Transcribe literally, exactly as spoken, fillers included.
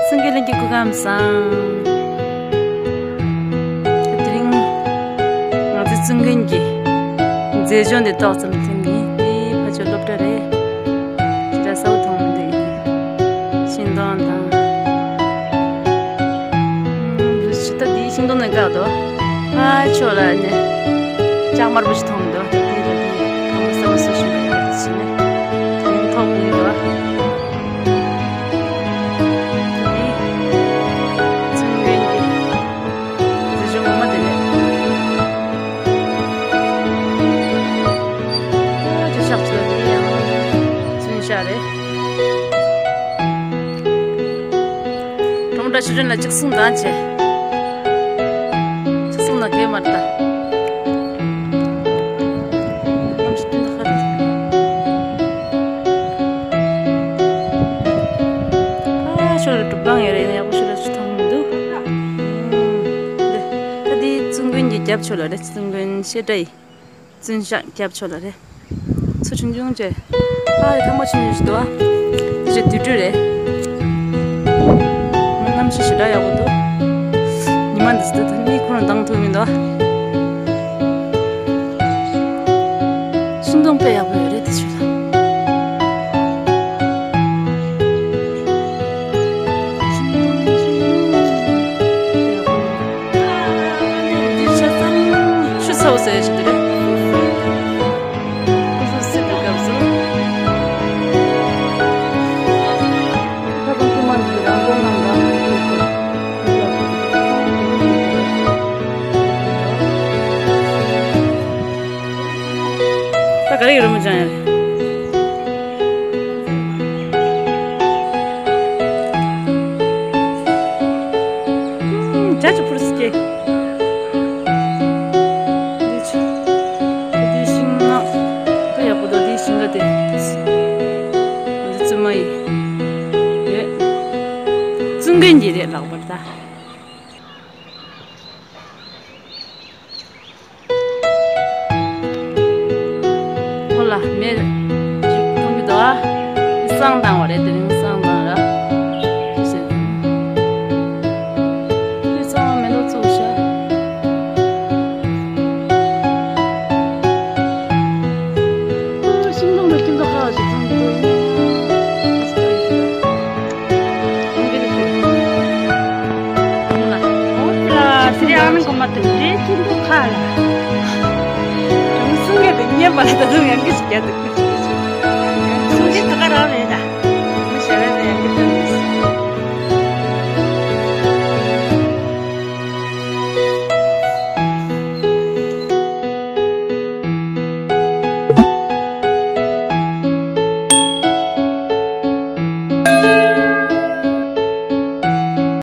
བཙུན་དགོན་གླིང་གི་སྐུ་ཁམས་བཟང་། དེ་རིང་ང་ཚོ་བཙུན་དགོན་གྱི་མཛེས་ལྗོངས་འདི་ཏོག་ཙམ་ཐོན་གྱི་ཡིན། དེ་ཕ་ཕྱོགས་སློབ་གྲྭ་རེད། ཇི་འདྲ་གསལ་པོ་མཐོང་མི་འདུག་ཤིང་སྡོང་དང་། ཨུམ། ཕྱི་ད་འདིའི་ཤིང་སྡོང་ནས་བཀག་འདུག་ཕ་ཕྱོགས་ལ་ནི་ལྕགས་དམར་པོ་ཞིག་མཐོང་གི་འདུག་དེ་ལ་དེ་གང་པོ་གསལ་པོ་གསལ་ཞིག་མེད་པ་ཕྱིན་ནས་དེ་ཐོག་ཉིད་དུ། བཙུན་དགོན་གྱི་མཛེས་ལྗོངས་ངོ་མ་དེ་རེད། ཨ་ཅོ་ཤག་ཚོ་དེ་ཡང་བཙུན་ཤག་རེད། གྲོང་རྡལ་ཆུ་ཕྲན་ལ་གཅིག་གསུང་དང་བྱས། གཅིག་གསུང་ན་གས་མ་ལྟ། གནམ་གཤིས་སྐྱིད་པོ་ཧ་རེད། ཨ་ཕྱོགས་ལ་གྲུབ་ཁང་ཡོད་རེད། ཡག་པོ་ཞིག་ལ་ཅིག་མཐོང་མི་འདུག་ད་འདི་བཙུན་དགོན་གྱི་རྒྱབ་ཕྱོགས་ལ་རེད། བཙུན་དགོན་བཤད་གྲྭ་ཡི་བཙུན་ཤག་རྒྱབ་ཕྱོགས་ལ་རེད། མཚོ་ཆུང་ཆུང་བྱས། ཨ་རེ་ཁང་པ་ཆུང་ཆུང་ཞིག་འདུག་ཨ། དེ་ཆ་དུས་དྲོད་རེད། གནམ་གཤིས་ཞེ་དྲག་ཡག་པོ་འདུག་ཉི་མ་འདི་ཚོ་ད་མིག་ཁོ་རང་གདངས་ཐུབ་མི་འདུག་ཨ། ཤིང་སྡོང་དཔེ་ཡག་པོ་ཡོད་རེད་དེ་ཆོས་ལ། ཆུ་ཚ་བོ་ཟེར་ཞིག་འདི་རེད། ཁོ་ཚོ་སྲིད་པའི་སྐབས་སུ། ཁ་སང་ཁྱིམ་མ་འདི་རང་སྐྱོང་རྣམས་རང་སྐྱོང་བྱེད་དགོས། ད་ག་རེ་ཡོད་རེད་མོ་ཅང་ཡ་རེད། ཇ་ཅི་ཕུར་སི་ཀེ། འདི་ཆུ། འདི་ཤིང་ནགས། ད་ཡག་པོ་འདུག་འདི་ཤིང་ཁ་དེ། འདི་བཙུན་མ་ཡི། རེད། བཙུན་དགོན་གྱི་རེད་ལགས་པར་ད། ཁོ་ལ་མེ་ཅིག་མཐོང་གི་འདུག་ཨ། བསང་བཏང་བ་རེད། དེ་རིང་བསང་བཏང་ར། ཅི་ཟེར། དེ་ཚང་མ་མེ་ཏོག་བཙུགས་ཤག་ཤིང་སྡོང་ལ་སྐྱིད་མདོག་ཁ་བ་ཞིག་མཐོང་གི་འདུག་ཨོ་ལ། དེ་རིང་ཨ་ནི་གོ་མ་ཐུབ་རེད། ཅི་འདུག་ཁ་ལ། གྲོང་གསུང་གི་དེ་ཉན་པ་ལ་ད་དུང་ཡང་གི་ཞིག་རྒྱག་འདུག